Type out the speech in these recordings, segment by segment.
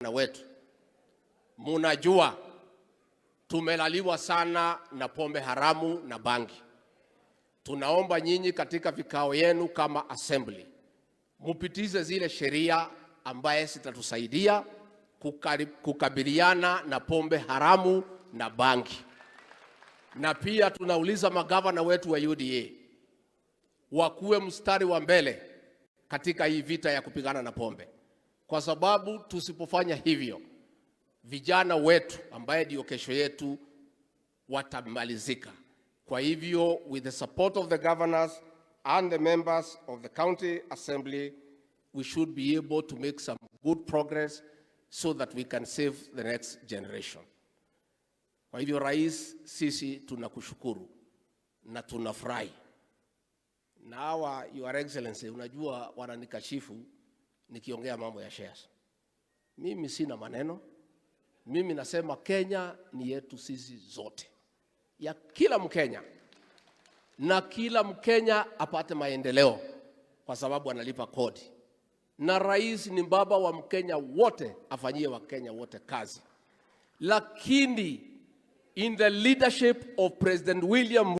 Wetu, munajua tumelaliwa sana na pombe haramu na bangi. Tunaomba nyinyi katika vikao yenu kama assembly mupitize zile sheria ambaye zitatusaidia kukabiliana na pombe haramu na bangi. Na pia tunauliza magavana wetu wa UDA wakuwe mstari wa mbele katika hii vita ya kupigana na pombe, kwa sababu tusipofanya hivyo vijana wetu ambaye ndio kesho yetu watamalizika. Kwa hivyo, with the support of the governors and the members of the county assembly, we should be able to make some good progress so that we can save the next generation. Kwa hivyo, Rais, sisi tunakushukuru na tunafurahi. Na hawa, Your Excellency, unajua wananikashifu nikiongea mambo ya shares. Mimi sina maneno. Mimi nasema Kenya ni yetu sisi zote, ya kila Mkenya, na kila Mkenya apate maendeleo kwa sababu analipa kodi, na rais ni baba wa Mkenya wote, afanyie Wakenya wote kazi. Lakini in the leadership of President William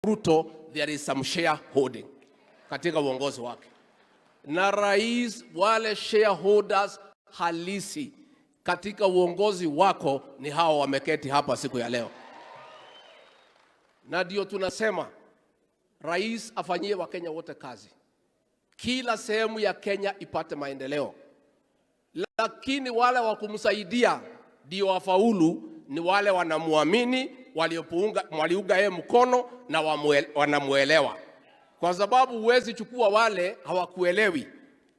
Ruto, there is some shareholding katika uongozi wake, na rais, wale shareholders halisi katika uongozi wako ni hao wameketi hapa siku ya leo, na ndio tunasema rais afanyie Wakenya wote kazi, kila sehemu ya Kenya ipate maendeleo, lakini wale wa kumsaidia ndio wafaulu ni wale wanamwamini, waliunga yeye mkono na wanamuelewa, kwa sababu huwezi chukua wale hawakuelewi,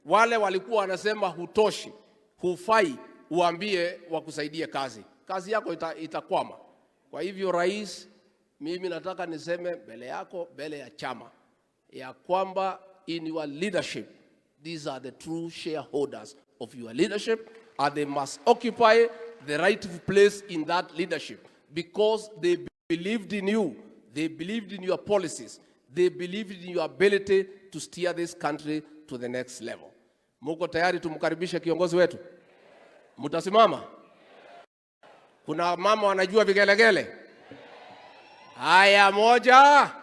wale walikuwa wanasema hutoshi, hufai, uambie wakusaidie kazi, kazi yako itakwama. Kwa hivyo, rais, mimi nataka niseme mbele yako, mbele ya chama, ya kwamba in your leadership, these are the true shareholders of your leadership and they must occupy the rightful place in that leadership because they believed in you, they believed in your policies, they believed in your ability to steer this country to the next level. Muko tayari tumkaribishe kiongozi wetu? Mtasimama? Kuna mama wanajua vigelegele? Haya, moja.